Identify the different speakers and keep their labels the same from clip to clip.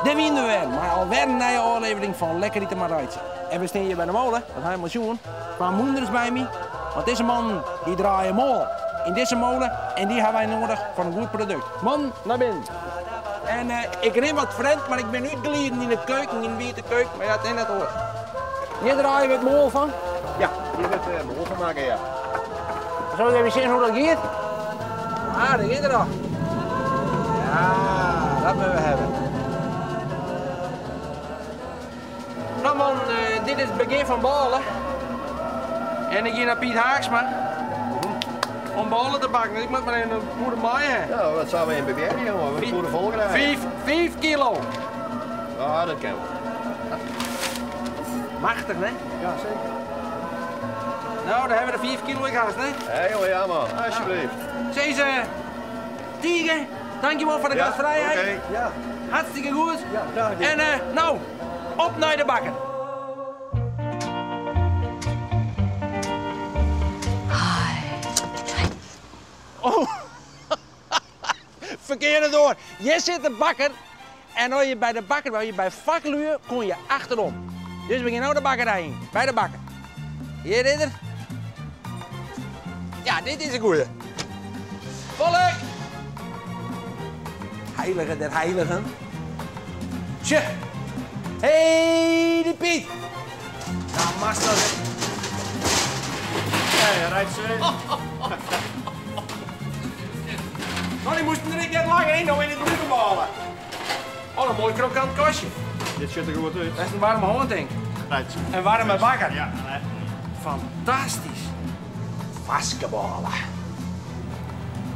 Speaker 1: Dêr wiene we wer, mei alwer in nije ôflevering fan Lekker Ite Mar Reitsje. En we stean hjir by de mole, dat ha je al sjoen. Twa mûnders by my, want dizze mannen dy draaie moal yn dizze mole en dy ha wy noadich foar in goed produkt. Mannen, nei binnen. En ik rin wat frjemd, mar ik bin útgliden yn de keuken, yn de wiete keuken, mar ja, it is net oars. Hjir draaie we it moal fan.
Speaker 2: Ja, hjir wurdt it moal fan makke, ja.
Speaker 1: Sil ik even sjen hoe't dat giet? Ah, dêr giet er al. Ja, dat moatte we hawwe. No man, dit is it begjin fan bôle. En ik gean nei Piet Haaksma om bôle te bakken. Ik moat mar even in pûde mei ha.
Speaker 2: Ja, dat sille we even probearje, jonge. We pûde fol krije.
Speaker 1: 5 kilo.
Speaker 2: Ja, dat kin wol.
Speaker 1: Machtich, ne?
Speaker 2: Ja, seker.
Speaker 1: No, dêr hawwe we de 5 kilo ek hast, ne?
Speaker 2: Ja, jonge, ja man. Alsjeblieft.
Speaker 1: Sis, Tige, dankjewol foar de gastfrijheid.
Speaker 2: Oké, ja.
Speaker 1: Hartstikke goed.
Speaker 2: Ja, graach dien.
Speaker 1: En no, op nei de bakker. Oh, ferkearde doar. Hjir sit de bakker. En as je by de bakker, as je by faklju, komme je achterom. Dus we gean no de bakkerij yn, by de bakker. Hjir is er. Ja, dit is in goeie. Folk! Heilige der heiligen. Tje. Hey, dy Piet. Nou, master.
Speaker 2: Hey, Reitse.
Speaker 1: No, dy moasten der ek net langer yn, no yn it brune bôle. Oh, in moai krokant kastje.
Speaker 2: Dit sjocht der goed út.
Speaker 1: Dat is in waarme hân, tink.
Speaker 2: Reitse.
Speaker 1: In waarme bakker.
Speaker 2: Ja, nee.
Speaker 1: Fantastysk. Farske bôle.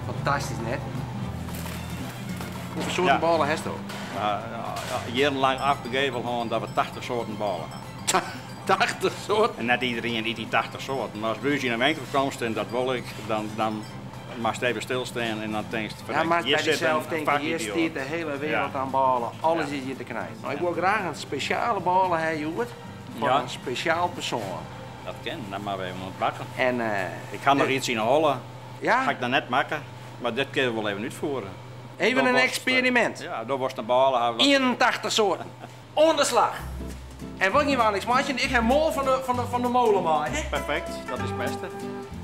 Speaker 1: Fantastysk, net? Hoefolle soarten bôle hasto?
Speaker 3: Ja, jierrenlang afbegeven hân dat we 80 soarten bôle ha.
Speaker 1: 80 soarten?
Speaker 3: En net iderien yt dy 80 soarten. Mar as by ús yn 'e winkel komst, en dat wol ik, dan moatst even stilstean en dan tinkst,
Speaker 1: Ja, moatst
Speaker 3: hjir
Speaker 1: by
Speaker 3: sit
Speaker 1: dysels
Speaker 3: in
Speaker 1: tinke, hjir
Speaker 3: fakidioat.
Speaker 1: stiet de hiele wereld oan bôle. Alles is hjir te krijen. No, ik wol graach in spesjale bôle ha, hjoed, foar in spesjaal persoan.
Speaker 3: Dat kin, dan moatte we even oan it bakken.
Speaker 1: En,
Speaker 3: Ik ha noch iets yn 'e holle.
Speaker 1: Ja?
Speaker 3: Ha ik noch net makke, mar dit kinne we wol even útfiere.
Speaker 1: Even in eksperimint.
Speaker 3: Ja, do wolst in bôle hawwe.
Speaker 1: 81 soarten. Oan de slach. En wat gean we niks meitsjen? Ik ha moal fan de mole mei. Hè?
Speaker 3: Perfekt, dat is it bêste.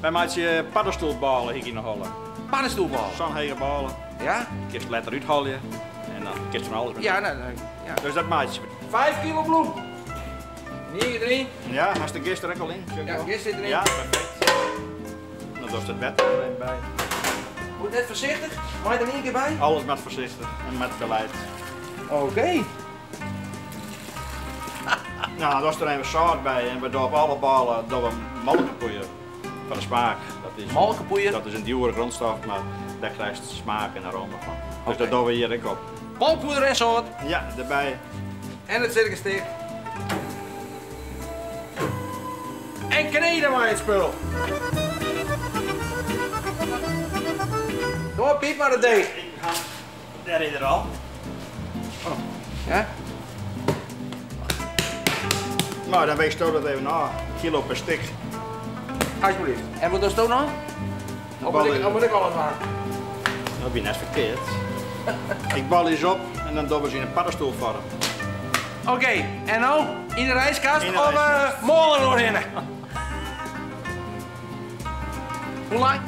Speaker 3: Wy meitsje paddestoelbôle yn 'e holle.
Speaker 1: Paddestoelbôle?
Speaker 3: Sa'n hege bôle.
Speaker 1: Ja?
Speaker 3: Kinst letter úthelje en dan kinst fan alles mei.
Speaker 1: Ja, no, no, ja.
Speaker 3: Dus dat meitsje we.
Speaker 1: 5 kilo bloem. 9 deryn.
Speaker 3: Ja, hast de gist der ek al yn?
Speaker 1: Ja, gist sit deryn.
Speaker 3: Ja, perfekt. Dan dochst it wetter der even by.
Speaker 1: Moet net foarsichtich? Mei der ien kear by?
Speaker 3: Alles moat foarsichtich en met beleid.
Speaker 1: Oké.
Speaker 3: No, dochst der even sâlt by en we dogge op alle bôle dogge we molkepoeier foar de smaak. Dat is,
Speaker 1: Molkepoeier?
Speaker 3: Dat is in djoere grûnstof, mar dêr krijst smaak en aroma fan. Dus dat dogge we hjir ek op.
Speaker 1: Molkpoeier en sâlt.
Speaker 3: Ja, derby.
Speaker 1: En it sirkus ticht. En knede mei it spul. Doar Piet mar de deeg.
Speaker 3: Dêr is er al.
Speaker 1: Oh, ja?
Speaker 3: No, dan weechsto dat even ôf. Kilo per stik.
Speaker 1: Alsjeblieft. En wat dochsto no? Of moat ik alles dwaan?
Speaker 3: Dat wie net ferkeard. Ik bal ús op en dan dogge we se yn in paddestoelfoarm.
Speaker 1: Oké, en no? Yn de ijskast
Speaker 3: Yn de
Speaker 1: of
Speaker 3: ijskast.
Speaker 1: moal deroerhinne? Hoe lang?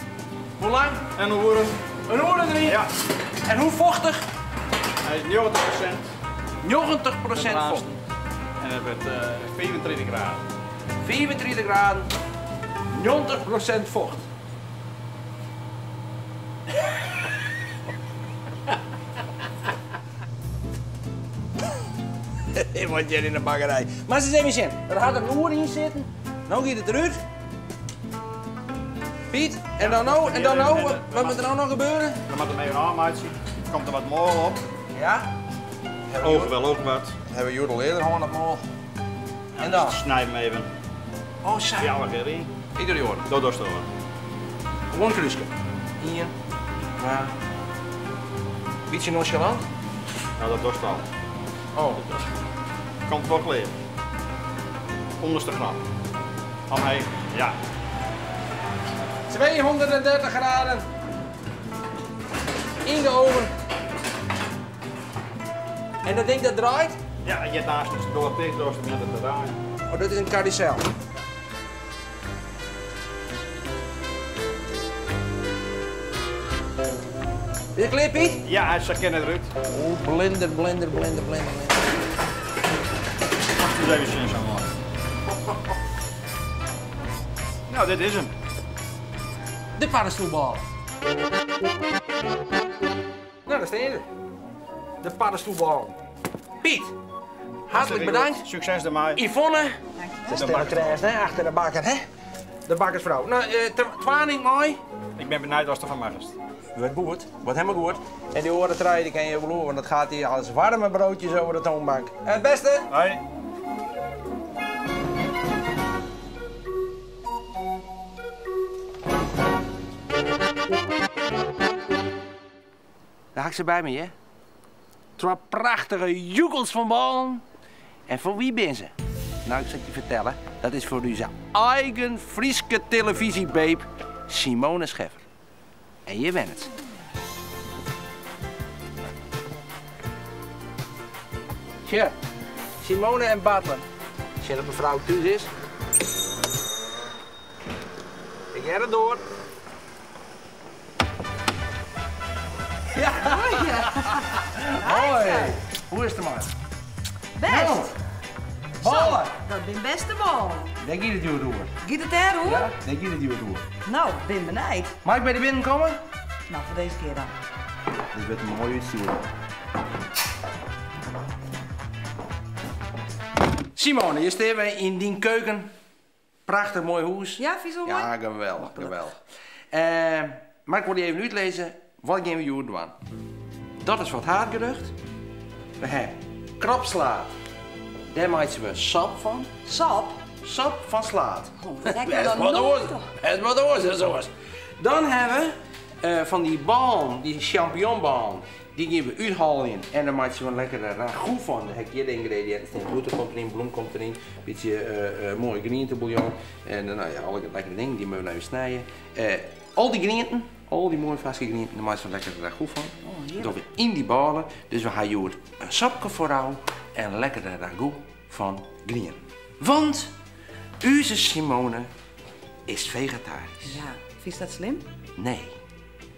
Speaker 1: Hoe lang?
Speaker 3: In oere.
Speaker 1: In oere deryn?
Speaker 3: Ja.
Speaker 1: En hoe fochtich?
Speaker 3: Hy is 90%.
Speaker 1: 90% focht.
Speaker 3: En it wurdt 35 graden.
Speaker 1: 35 graden, 90% focht. Wat hjir yn de bakkerij. Mar ris even sjen. Der hat in oere yn sitten. No giet it derút. Piet, en dan no, en dan no, wat moat der no noch gebeure?
Speaker 3: Dan moat him even ôfmeitsje. Komt der wat moal op.
Speaker 1: Ja.
Speaker 3: Oven wel ook wat.
Speaker 1: Hawwe we hjoed al earder hân, dat moal. En dan?
Speaker 3: Snij him even.
Speaker 1: Oh, sa.
Speaker 3: Fjouwer kear yn.
Speaker 1: Ik doch dy oare.
Speaker 3: Dat dochst oare.
Speaker 1: Gewoan krúske. Ien, twa. Bytsje nonchalant.
Speaker 3: No, dat dochst al.
Speaker 1: Oh.
Speaker 3: Komt wol klear. Ûnderste knop. Omheech, ja.
Speaker 1: 230 graden. Yn de oven. En dat ding dat draait?
Speaker 3: Ja, je naast het door ticht, door het te draaien.
Speaker 1: Oh, dat is een carousel. Is het klaar, Piet?
Speaker 3: Ja, ze kennen eruit.
Speaker 1: Oh, blender, blender, blender, blender, blender.
Speaker 3: Wacht eens even zien, zo mooi. Nou, dit is hem.
Speaker 1: De paddenstoelbal. Nou, daar staan ze. De paddenstoelbal. Piet, hartelijk bedankt.
Speaker 3: Succes ermee.
Speaker 1: Yvonne. De stille trest, hè, achter de bakker, hè? De bakkersvrouw. Nou, twaning mooi.
Speaker 3: Ik ben benieuwd wat er van mag is.
Speaker 1: Wordt goed, wordt helemaal goed. En die oren trui, die kan je beloven, want dat gaat hier als warme broodjes over de toonbank. Het beste!
Speaker 3: Hoi.
Speaker 1: Daar hak ze bij me, hè? Twee prachtige joekels van ballen. En voor wie ben ze? Nou, ik zal het je vertellen. Dat is voor onze eigen Frieske televisiebabe, Simone Scheffer. En je bent het. Tja, Simone en Bartelen. Zie dat mevrouw thuis is? Ik ga er door. Ja. Hoi. Hoe is het man?
Speaker 4: Best.
Speaker 1: Nou, ballen.
Speaker 4: Zo, dat ben beste ballen.
Speaker 1: Denk je dat je door?
Speaker 4: Giet het daar hoor?
Speaker 1: Ja, denk je dat je door?
Speaker 4: Nou, ben benijd.
Speaker 1: Mag ik bij de binnenkomen?
Speaker 4: Nou, voor deze keer dan.
Speaker 1: Dit wordt een mooie uitstuur. Simone, je staat weer in die keuken. Prachtig mooi hoes.
Speaker 4: Ja, vind je zo mooi?
Speaker 1: Ja, geweldig, geweldig. Maar ik wil je even uitlezen, wat gaan we hier doen? Dat is wat haardgerecht. We hebben krabslaat. Daar maken we sap van.
Speaker 4: Sap?
Speaker 1: Sap van slaat.
Speaker 4: Oh, dat heb ik
Speaker 1: Het
Speaker 4: nog
Speaker 1: wat
Speaker 4: nooit
Speaker 1: oors. Het wat oors, dat is oors. Dan hebben we van die baan, die champignonbaan, die gaan we uithalen en dan maken we een lekkere ragout van. Dan heb ik hier de ingrediënten. Boter komt erin, bloem komt erin, een beetje mooie groentebouillon. En nou ja, alle lekkere dingen die moeten we even snijden. Al die groenten, al die mooie vaste groenten, daar maken we een lekkere ragout van.
Speaker 4: Oh, heerlijk.
Speaker 1: Dat we in die balen, dus we gaan hier een sapje voor jou en een lekkere ragout van groenten. Want onze Simone is vegetarisch.
Speaker 4: Ja, vind je dat slim?
Speaker 1: Nee.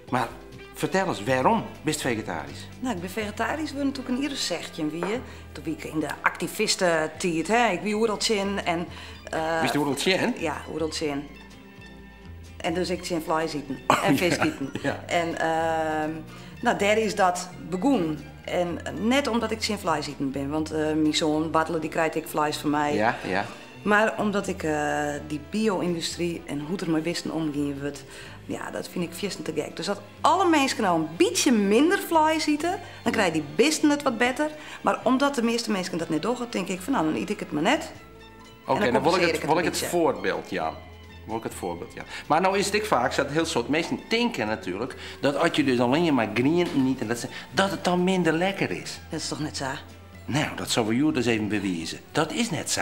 Speaker 1: Maar vertel eens, waarom ben je vegetarisch?
Speaker 4: Nou, ik ben vegetarisch, we natuurlijk een ieder zegje wie je. Toen wie ik in de activisten-tijd, hè. Ik wie oereltje in en,
Speaker 1: Wist je oereltje in?
Speaker 4: Ja, oereltje in. En dus ik zin vlees eten
Speaker 1: Oh,
Speaker 4: en vis
Speaker 1: ja,
Speaker 4: eten.
Speaker 1: ja.
Speaker 4: En nou, daar is dat begonnen. En net omdat ik zin vlees eten ben, want mijn zoon Bartelen die krijgt ik vlees van mij.
Speaker 1: Ja, ja.
Speaker 4: Maar omdat ik die bio-industrie en hoe er maar wisten omgaan wordt, ja, dat vind ik viersten te gek. Dus dat alle mensen nou een beetje minder vlees eten, dan krijgen die beesten het wat beter. Maar omdat de meeste mensen dat niet doorgaan, denk ik van nou, dan eet ik het maar net.
Speaker 1: Oké,
Speaker 4: En
Speaker 1: dan wil ik
Speaker 4: compenseer
Speaker 1: het,
Speaker 4: ik het
Speaker 1: wil
Speaker 4: een
Speaker 1: ik het
Speaker 4: beetje.
Speaker 1: voorbeeld, ja. Wil ik het voorbeeld, ja. Maar nou is het ik vaak, dat heel soort mensen denken natuurlijk, dat als je dus alleen maar groenten niet en dat, ze, dat het dan minder lekker is.
Speaker 4: Dat is toch net zo?
Speaker 1: Nou, dat zullen we jullie dus even bewijzen. Dat is net zo.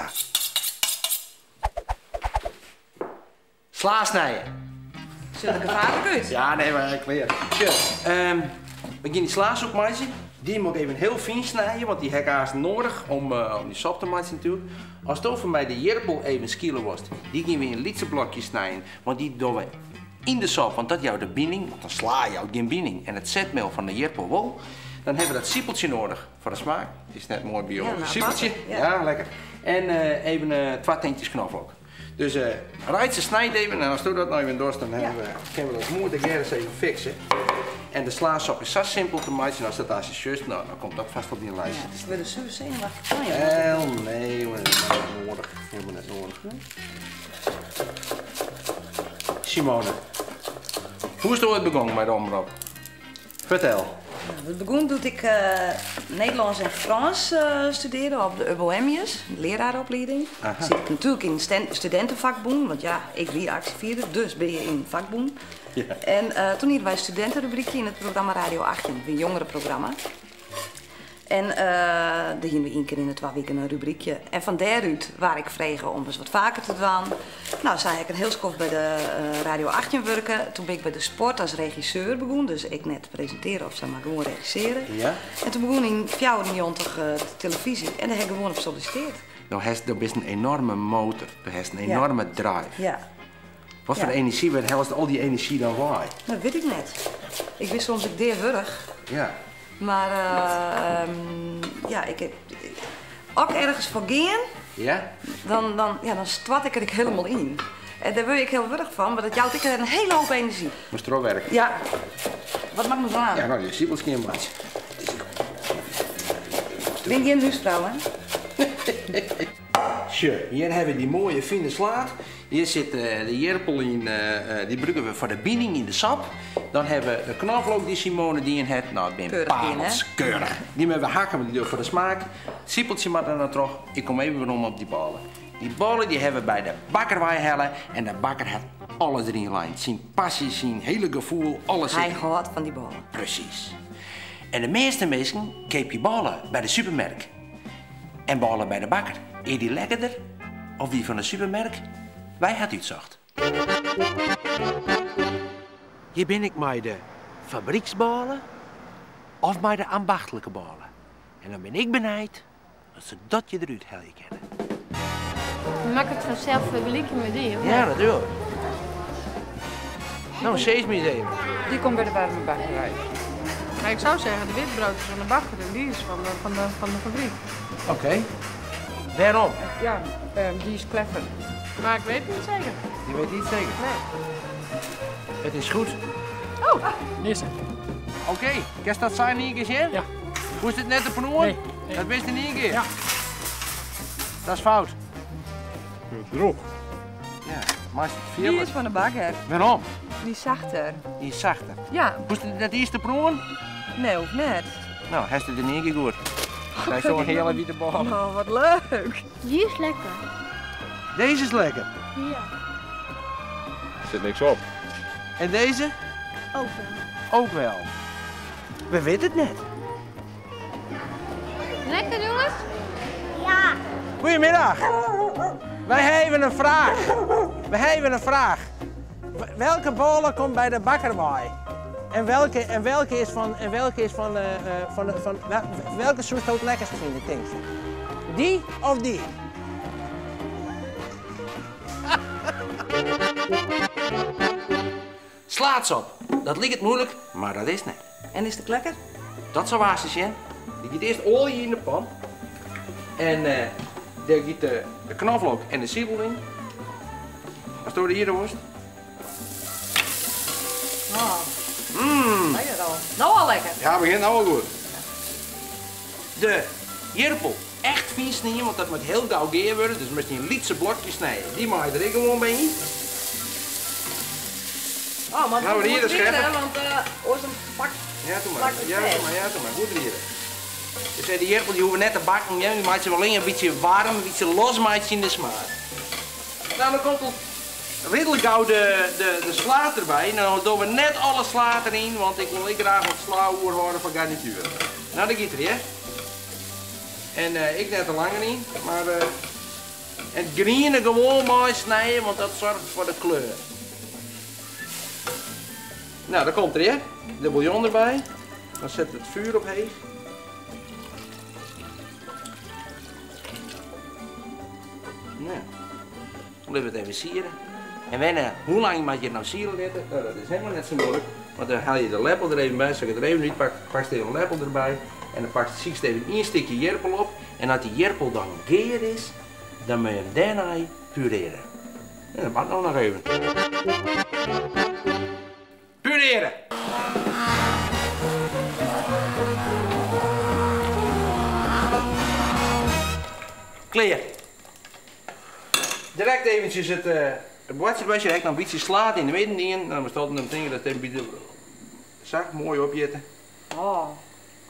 Speaker 1: Sla snijden.
Speaker 4: Zit er gevaarlijk uit?
Speaker 1: Ja, nee, maar ik weet het. Tje, we gaan die slasoep maken. Die moet ik even heel fijn snijden, want die heb ik haast nodig om die sap te maken natuurlijk. Als het over mij de jerpel even schielen was, die gaan we in lietse blokjes snijden, want die doen we in de sap, want dat jouw de binding, want dan sla je ook geen binding. En het zetmeel van de jerpel wel. Dan hebben we dat siepeltje nodig voor de smaak. Het is net mooi biologisch
Speaker 4: Ja, nou,
Speaker 1: siepeltje.
Speaker 4: pakken, ja.
Speaker 1: Ja, lekker. En even 2 tentjes knoflook. Dus Reitse snijdt even en als doe dat nou even dorst, dan kunnen we dat mooi de eens even fixen. En de slaasop is zo simpel te maken, en als dat als je zus, nou, dan komt dat vast op die lijst.
Speaker 4: Ja, ik ben er zo zenuwachtig van, ja.
Speaker 1: Wel, nee, jongen, dat is niet nodig. Helemaal net nodig. Simone, hoe is het ooit begonnen met de omroep? Vertel.
Speaker 4: Het begon toen ik Nederlands en Frans studeerde op de Ubbo Emmius, een leraaropleiding. Zit ik natuurlijk in studentenvakbond, want ja, ik wie actievierde, dus ben je in vakbond. En toen hadden wij een studentenrubriekje in het programma Radio 18, een jongerenprogramma. En dêr hiene we ien kear yn de twa wiken in rubrykje. En fan dêrút waard ik frege om ris wat faker te dwaan. No, sa ha ik in hiel skoft by de Radio 18 wurke. Toen bin ik by de sport as regisseur begûn. Dus ik net presintearje of sa, mar gewoan regissearje.
Speaker 1: Ja.
Speaker 4: En toen begûn yn 94 de televyzje en dêr ha ik gewoan op sollisitearre.
Speaker 1: Do hast, do bist in enorme motor, do hast in enorme drive.
Speaker 4: Ja.
Speaker 1: Wat foar
Speaker 4: Ja.
Speaker 1: enerzjy, wêr hellest al dy enerzjy dan wei?
Speaker 4: Dat wit ik net. Ik bin soms ek deawurch.
Speaker 1: Ja.
Speaker 4: Mar ja, ik, as ik ergens foar gean,
Speaker 1: Ja?
Speaker 4: dan, dan, ja, dan stoart ik der ek hielendal yn. En dêr wurd ik hiel wurch fan, mar dat jout ek in hiele hoop enerzjy.
Speaker 1: Moatst trochwerke.
Speaker 4: Ja. Wat moat ik noch dwaan?
Speaker 1: Ja, no, de sipels skjinmeitsje.
Speaker 4: Ik bin gjin húsfrou, hè?
Speaker 1: Sjoch, hjir hawwe we dy moaie fine slaad. Hjir sit de jirpel yn, dy brûke we foar de bining yn de sop. Dan hawwe we de knoflook dy't Simone dien hat. No, it binne
Speaker 4: Keurich dien, hè?
Speaker 1: parels, keurich. Dy moatte we hakke, want dy dogge foar de smaak. It sipeltsje moat der noch troch. Ik kom even werom op dy bôle. Dy bôle dy hawwe we by de bakker weihelle en de bakker hat alles deryn lein. Syn passy, syn hiele gefoel, alles
Speaker 4: Hy
Speaker 1: sit deryn.
Speaker 4: hâldt fan dy bôle.
Speaker 1: Presys. En de measte minsken keapje bôle by de supermerk en bôle by de bakker. Is dy lekkerder of dy fan de supermerk? Wy ha it útsocht. Hjir bin ik mei de fabryksbôle of mei de ambachtlike bôle. En dan bin ik benijd oft se dat hjir derút helje kinne.
Speaker 5: Moat ik it fansels fergelykje mei dy, of
Speaker 1: Ja,
Speaker 5: net?
Speaker 1: natuerlik. No, sis my ris even.
Speaker 6: Dy komt by de waarme bakkerij.
Speaker 7: Maar ik zou zeggen, de witbrood is van de bakker en die is van de fabriek.
Speaker 1: Oké. Wêrom?
Speaker 6: Ja, dy is kleffer.
Speaker 7: Maar ik weet het niet zeker.
Speaker 1: Je weet niet zeker?
Speaker 7: Nee.
Speaker 1: Het is goed.
Speaker 7: Oh,
Speaker 8: Nisse.
Speaker 1: Oké, kinst dat sein ien kear sjen?
Speaker 8: Ja.
Speaker 1: Hoe is dit net te proeven?
Speaker 8: Nee, nee.
Speaker 1: Dat wist in ien kear?
Speaker 8: Ja.
Speaker 1: Dat is fout.
Speaker 2: Droech.
Speaker 1: Ja, maar is het
Speaker 6: Die
Speaker 1: veel?
Speaker 6: is van de bakker.
Speaker 1: Waarom?
Speaker 6: Die is zachter.
Speaker 1: Die is zachter.
Speaker 6: Ja,
Speaker 1: Hoe is het net eerst te proeven?
Speaker 6: nee, hoeft net.
Speaker 1: Nou, hij is het in één keer goed. Hij is zo'n hele witte bal.
Speaker 6: Oh, wat leuk.
Speaker 5: Die is lekker.
Speaker 1: Deze is lekker.
Speaker 5: Ja.
Speaker 2: Er zit niks op.
Speaker 1: En deze?
Speaker 5: Ook wel.
Speaker 1: Ook wel. We weten het net.
Speaker 5: Lekker jongens? Ja.
Speaker 1: Goedemiddag. Wij hebben een vraag. We hebben een vraag. Welke bollen komt bij de bakker bij? En welke is van, en welke is van, van, van, welke soort het lekkerst vinden, denk je? Die of die? Slaat op. Dat lijkt moeilijk, maar dat is niet.
Speaker 4: En is het lekker?
Speaker 1: Dat zou waar zijn. Die gaat eerst olie in de pan. En daar gaat de knoflook en de siebel in. Als door de hier worst.
Speaker 4: Oh. Lekker al. Nou al lekker.
Speaker 1: Ja, begint nou al goed. De jirpel echt fijn snijden, want dat moet heel gauw geer worden. Dus misschien een lietse blokje snijden. Die mag je er ook gewoon bij in.
Speaker 4: Oh, maar
Speaker 1: Nou,
Speaker 4: het
Speaker 1: hier
Speaker 4: moet
Speaker 1: is
Speaker 4: weer, hè,
Speaker 1: scherp.
Speaker 4: want oors een pak.
Speaker 1: Ja, doe maar.
Speaker 4: Plak het
Speaker 1: Ja,
Speaker 4: vast.
Speaker 1: doe maar, ja, doe maar. Goed rieren. Dus die jirpel die hoeven net te bakken, ja. Die maakt ze wel een beetje warm, een beetje los maakt ze in de smaak. Nou, dan komt het redelijk gauw de sla erbij. Nou, dan doen we net alle sla erin, want ik wil graag wat sla oerhouden van garnituur. Nou, dat gaat er, hè. En ik net er langer in, maar het groene gewoon mooi snijden, want dat zorgt voor de kleur. Nou, daar komt er, hè. De bouillon erbij. Dan zet het vuur op heet. Nou, dan laten we het even sieren. En wennen, hoe lang moet je het nou sieren laten? Nou, dat is helemaal net zo moeilijk. Want dan haal je de lepel er even bij. Zal ik het er even niet pakken, pak je even een lepel erbij. En dan pak je even één stukje jerpel op. En als die jerpel dan geer is, dan moet je hem daarna pureren. En dat mag nog even. Pureren! Kleer. Direct eventjes het bordje erbij. Je hebt nog een beetje slaat in de midden in. Dan bestaat het een ding dat het een beetje zacht mooi opjetten.
Speaker 4: Oh.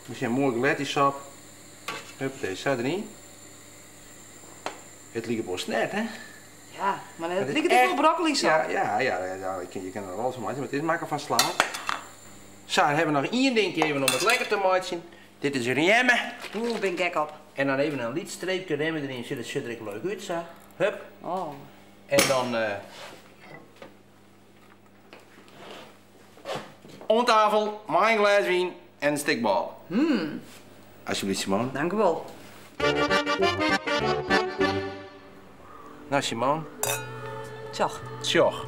Speaker 1: Misschien een mooi gladdy-sap. Huppatee, staat erin. Het lijkt wel snert, hè?
Speaker 4: Ja, maar het
Speaker 1: Het is
Speaker 4: lijkt ook wel
Speaker 1: echt
Speaker 4: broccoli sap.
Speaker 1: Ja, ja, ja, ja, ja, je kan er alles van maken, maar het is maken van sla. Zo, dan hebben we nog één ding even om het lekker te maken. Dit is rjemme.
Speaker 4: Oeh, bin ik gek op.
Speaker 1: En dan even in lyts streepke rjemme deryn, sjoch, dat sjocht der ek leuk út sa. Hup.
Speaker 4: Oh.
Speaker 1: En dan oan tafel mei in glês wyn en in stik bôle. Alsjeblieft Simone.
Speaker 4: Dank u wol.
Speaker 1: Nou Simone.
Speaker 4: Tsjoch.
Speaker 1: Tsjoch.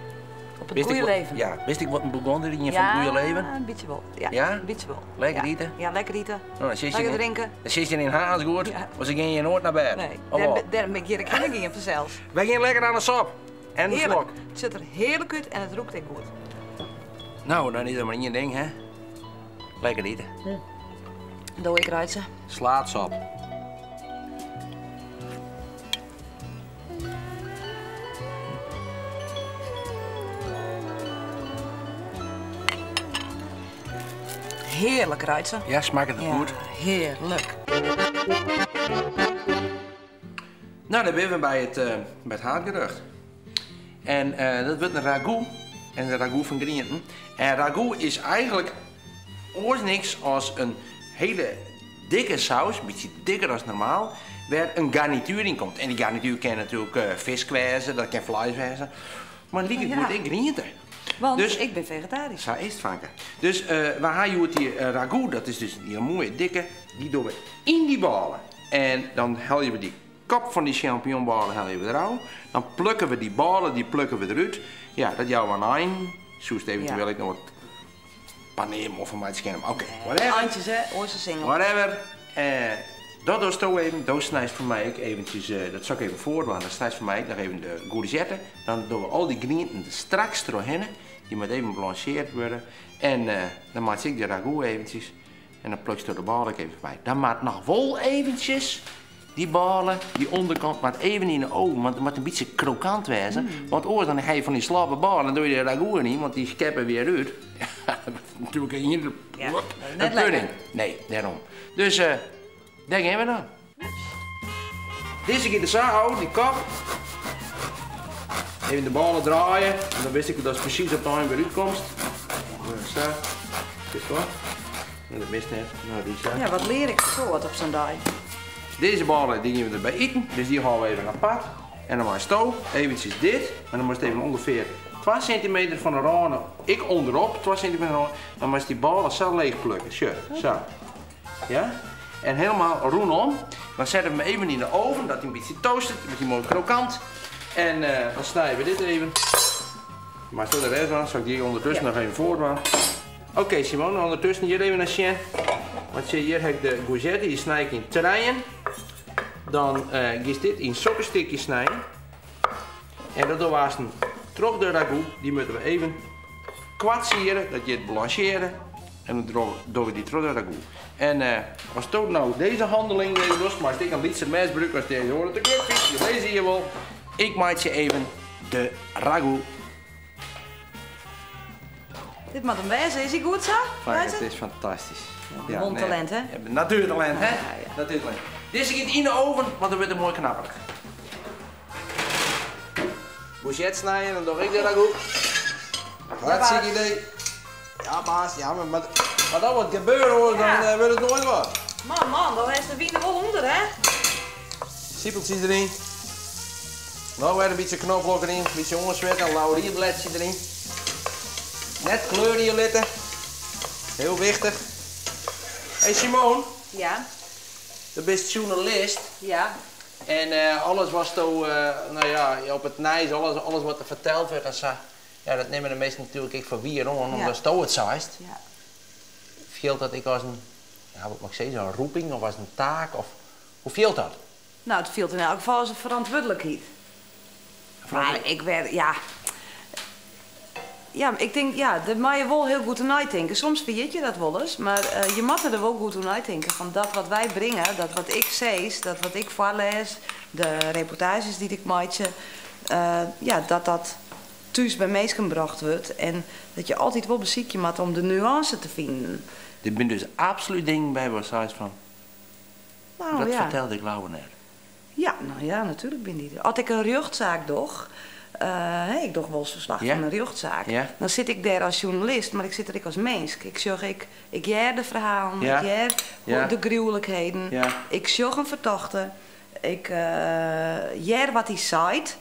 Speaker 4: Op it goede leven.
Speaker 1: Ja, wist ik wat in Bourgondiër ien fan it goede leven?
Speaker 4: Ja, in bytsje wol. Ja,
Speaker 1: Ja?
Speaker 4: in bytsje wol.
Speaker 1: Lekker
Speaker 4: Ja.
Speaker 1: ite?
Speaker 4: Ja, lekker ite.
Speaker 1: Nou, dan sit je
Speaker 4: Lekker
Speaker 1: in-
Speaker 4: drinken.
Speaker 1: Dan sit je yn Harns goed,
Speaker 4: Ja.
Speaker 1: want se gean hjir noait nei bêd.
Speaker 4: Nee,
Speaker 1: Of wol?
Speaker 4: dêr bin ik hjir ek hinne gien fansels.
Speaker 1: Wy gean lekker oan de sop. En de
Speaker 4: Hearlik.
Speaker 1: slok.
Speaker 4: It sjocht der hearlik út en it rûkt ek goed.
Speaker 1: Nou, dan is der mar ien ding, hè? Lekker ite.
Speaker 4: Do ek, Reitse.
Speaker 1: Slaatsop.
Speaker 4: Hearlik, Reitse.
Speaker 1: Ja, smakket it
Speaker 4: Ja,
Speaker 1: goed?
Speaker 4: hearlik.
Speaker 1: Nou, dan binne we by it haadgerjocht. En dat wurdt in ragout. En in ragout fan grienten. En ragout is eigentlik oars niks as in hiele dikke saus, in bytsje dikker as normaal, wêr't in garnituer yn komt. En dy garnituer kin natuerlik fisk wêze, dat kin fleis wêze. Mar liket
Speaker 4: Ja.
Speaker 1: goed ek griente.
Speaker 4: Want
Speaker 1: Dus
Speaker 4: ik bin fegetarysk.
Speaker 1: Sa is it, fanke. Dus we ha hjoed dy ragout, dat is dus in hiele moaie dikke, dy dogge we yn dy bôle. En dan helje we dy kop fan dy champignonbôle helje we derôf. Dan plukke we dy bôle, dy plukke we derút. Ja, dat jouwe we in ein. Soest eventueel
Speaker 4: Ja.
Speaker 1: ek noch wat paneer of van meitsje kinne. Oké, whatever.
Speaker 4: Eintjes, hè? Oarse singel.
Speaker 1: Whatever. Dat dochsto even. Do snijst foar my ek eventjes, dat sil ik even foardwaan. Dan snijst foar my ek noch even de courgette. Dan dogge we al dy grienten der straks trochhinne. Dy moat even blancheerd wurde. En dan meitsje ik de ragout eventjes. En dan pluksto de bôle ek even by. Dan moat noch wol eventjes dy bôle, dy ûnderkant, moat even yn de oven, want it moat in bytsje krokant wêze. Want oars dan ha je fan dy slappe bôle en doe je de ragout yn, want dy skeppe wer út. Ja, dat is natuerlik in
Speaker 4: Ja,
Speaker 1: een
Speaker 4: net lekker.
Speaker 1: pudding. Nee, dêrom. Dus dêr gean we dan. Dizze giet der sa ôf, dy kop. Even de bôle draaie en dan wist ik datst presys op de ein wer útkomst. Sa, is wat? Nee, dat mist net. Nou, dy sa.
Speaker 4: Ja, wat lear ik soad op sa'n dei.
Speaker 1: Dizze bôle die gean we derby iten, dus dy hâlde we even apart. En dan meisto eventjes dit, en dan moatst even ûngefear 2 sintimeter fan de râne, ik ûnderop, 2 sintimeter râne, dan moatst dy bôle sa leech plukke. Sjoch, sa. Ja? En helemaal rûnom. Dan setten we hem even yn de oven, dat hy in bytsje toastet, een bytsje moai krokant. En dan snije we dit even. Maar zo de rest aan, zal ik die ondertussen
Speaker 4: Ja.
Speaker 1: nog even voordwaan. Oké, Simone, ondertussen hier even naar sjen. Want zie, hier heb ik de courgette, die snij ik in treien. Dan giest dit in sokkenstikjes snijden. En dat doen we als een troch de ragout. Die moeten we even kwartsieren, dat je het blancheren. En dan doen we die troch de ragout. En als dat nou deze handeling even doet, maar als ik een lietse mes gebruik, als deze hoort, de klukfiets, je leest hier wel. Ik maak je even de ragout.
Speaker 4: Dit moet hem wezen, is hij goed zo?
Speaker 1: Frank,
Speaker 4: Wijze?
Speaker 1: het is fantastisch.
Speaker 4: Ja, wondtalent, hè?
Speaker 1: Ja, natuurtalent, hè?
Speaker 4: Ja, ja.
Speaker 1: Natuurtalent. Deze gaat in de oven, want dan wordt het mooi knapperig. Courgette snijden, dan doe ik de ragout. Hartstikke
Speaker 4: baas.
Speaker 1: idee. Ja, baas, ja, maar dat wordt gebeuren hoor, dan,
Speaker 4: Ja.
Speaker 1: wordt het nooit wat.
Speaker 4: Man, man, dan is de wien er wel onder, hè?
Speaker 1: Siepeltjes erin. Nou weer een beetje knoflook erin, een beetje ongezwet, een laurierbladje erin. Net kleur in je litten. Heel wichtig. Hey Simone.
Speaker 4: Ja.
Speaker 1: Je bent journalist.
Speaker 4: Ja.
Speaker 1: En alles was zo nou ja, op het nieuws, alles wat er verteld werd en zo. Ja, dat nemen de meesten natuurlijk ik voor wie en om, omdat het het zeist.
Speaker 4: Ja.
Speaker 1: Viel dat ik als een, ja, wat mag ik zeggen, een roeping of als een taak? Of, hoe viel dat?
Speaker 4: Nou, het viel in elk geval als een verantwoordelijkheid. Maar ik werd, ja. Ja, ik denk, ja, daar mag je wel heel goed aan nadenken. Soms vergeet je dat wel eens, maar je moet er wel goed aan nadenken. Van dat wat wij brengen, dat wat ik zeg, dat wat ik voorlees, de reportages die ik maak, ja, dat dat thuis bij mensen gebracht wordt. En dat je altijd wel beziekje moet om de nuance te vinden.
Speaker 1: Dit ben dus absoluut ding bij waar zij van.
Speaker 4: Nou,
Speaker 1: dat
Speaker 4: ja.
Speaker 1: vertelde ik Lauwe net.
Speaker 4: Ja, nou ja, natuurlijk ben die er. Als ik een jeugdzaak doch, Hè, ik doch wolris ferslach fan in rjochtsaak. Dan sit ik dêr as sjoernalist, mar ik sit der ek as minsk. Ik sjoch ek, ik hear de ferhalen, ik hear de gruwelijkheden, ik sjoch in fertochte, ik hear wat hy seit.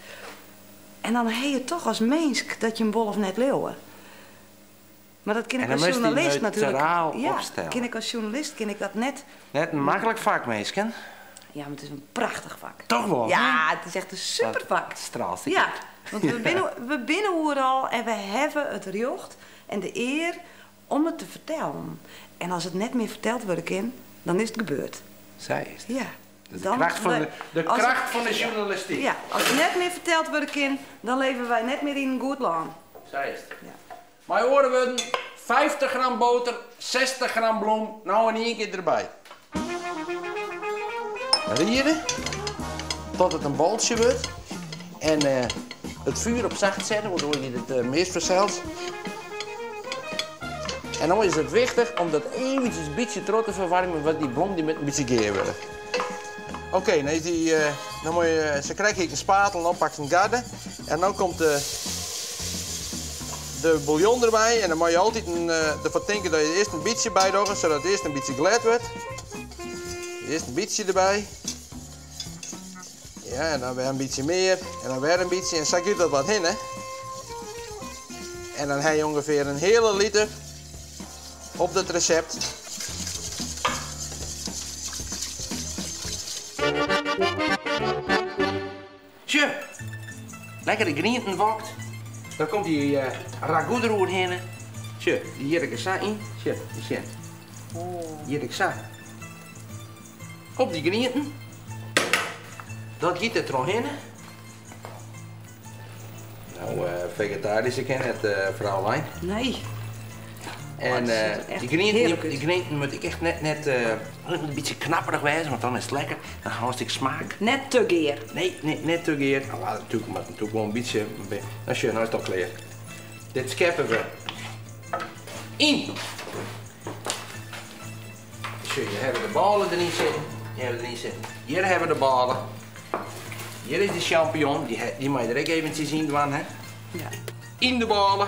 Speaker 4: En dan ha je toch as minsk dat je him wol of net leauwe. Mar dat kin ik as sjoernalist natuerlik. Ja, kin ik as sjoernalist kin ik dat net.
Speaker 1: Net in maklik fak, minsken.
Speaker 4: Ja, mar it is in prachtich fak.
Speaker 1: Toch wol?
Speaker 4: Ja, it is echt in super fak.
Speaker 1: Dat straalt ek
Speaker 4: Ja,
Speaker 1: út.
Speaker 4: want we binne oeral en we hawwe it rjocht en de ear om it te fertellen. En as it net mear ferteld wurde kin, dan is it gebeurd.
Speaker 1: Sa is it.
Speaker 4: Ja.
Speaker 1: De kracht fan de, de kracht fan de sjoernalistyk.
Speaker 4: Ja, as it net mear ferteld wurde kin, dan leve wy net mear yn in goed lân.
Speaker 1: Sa is it. Ja. Mei oare wurden, 50 gram boter, 60 gram blom, no yn ien kear derby. Riere tot it in boltsje wurdt en it fjoer op sacht sette, want oars giet it mis fansels. En dan is it wichtich om dat eventsjes in bytsje troch te ferwaarmjen, want dy blom dy moat in bytsje gear wurde. Oké, dan is dy, dan moat je, sa krekt hie ik in spatel en oppakt in garde. En dan komt de bouillon derby en dan moat je altyd derfoar tinke dat je earst in bytsje bydogge, sadat it earst in bytsje glêd wurdt. Earst in bytsje derby. Ja, en dan wer in bytsje mear en dan wer in bytsje en sa giet dat wat hinne. En dan ha je ûngefear in heale liter op dat resept. Sjoch, lekker de grienten wokt. Dan komt dy ragout deroerhinne. Sjoch, dy jit ik der sa yn. Sjoch, dy sjen. Jit ik sa op dy grienten. Dat giet der trochhinne. No, fegetaryske kin net, Fraulein.
Speaker 4: Nee.
Speaker 1: En dy grienten, dy grienten moat ek echt net, net in bytsje knapperich wêze, want dan is it lekker. Dan hâldst ek smaak.
Speaker 4: Net te gear.
Speaker 1: Nee, nee, net te gear. No, natuerlik moat natuerlik wol in bytsje. No sjoch, no is it al klear. Dit skeppe we yn. Sjoch, hjir hawwe we de bôle deryn sitten. Hjir hawwe we deryn sitten. Hjir hawwe we de bôle. Hjir is de champignon, dy mei je der ek eventsjes yn dwaan, hè?
Speaker 4: Ja.
Speaker 1: Yn de bôle.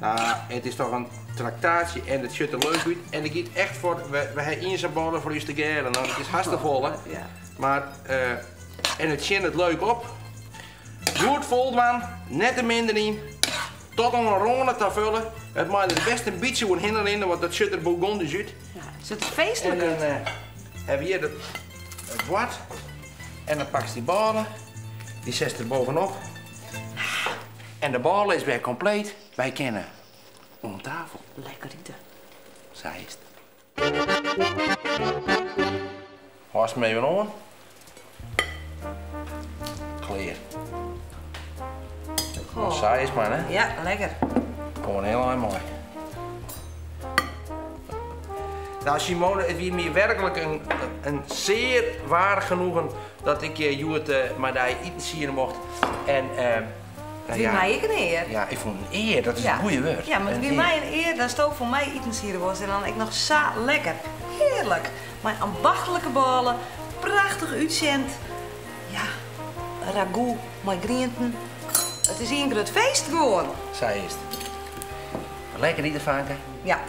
Speaker 1: No, it is toch in traktaasje en it sjocht der leuk út. En it giet echt foar, we ha ien sa'n bôle foar ús tegearre, no, it is hartstikke folle.
Speaker 4: Ja.
Speaker 1: Mar, en it tsjinnet leuk op. Goed foldwaan, net te min deryn. Tot oan 'e râne ta fulle. It mei der best in bytsje oerhinne rinne, want dat sjocht der bourgondisch út.
Speaker 4: Ja, it sjocht der feestlik
Speaker 1: En
Speaker 4: út.
Speaker 1: dan hawwe we hjir it board. En dan pakst dy bôle, dy setst der bovenop. En de bôle is wer kompleet. Wy kinne oan tafel.
Speaker 4: Lekker ite.
Speaker 1: Sa is it. Hâldst him even oan. Klear.
Speaker 4: Goh.
Speaker 1: Sa is it mar, hè?
Speaker 4: Ja, lekker.
Speaker 1: Kom in hiel ein mei. Nou, Simone, it wie my werklik in sear waar genoegen dat ik hjoed mei dy itensiede mocht. En,
Speaker 4: It wie my ek in ear.
Speaker 1: Ja, ik fûn it in ear, dat is it goede wurd.
Speaker 4: Ja, mar it wie my in ear datsto foar my itensiede wolst en dan ek noch sa lekker. Hearlik! Mei ambachtlike bôle, prachtich útsjend. Ja, ragout mei grienten. It is ien grut feest gewoan.
Speaker 1: Sa is it. Lekker ite, fanke.
Speaker 4: Ja.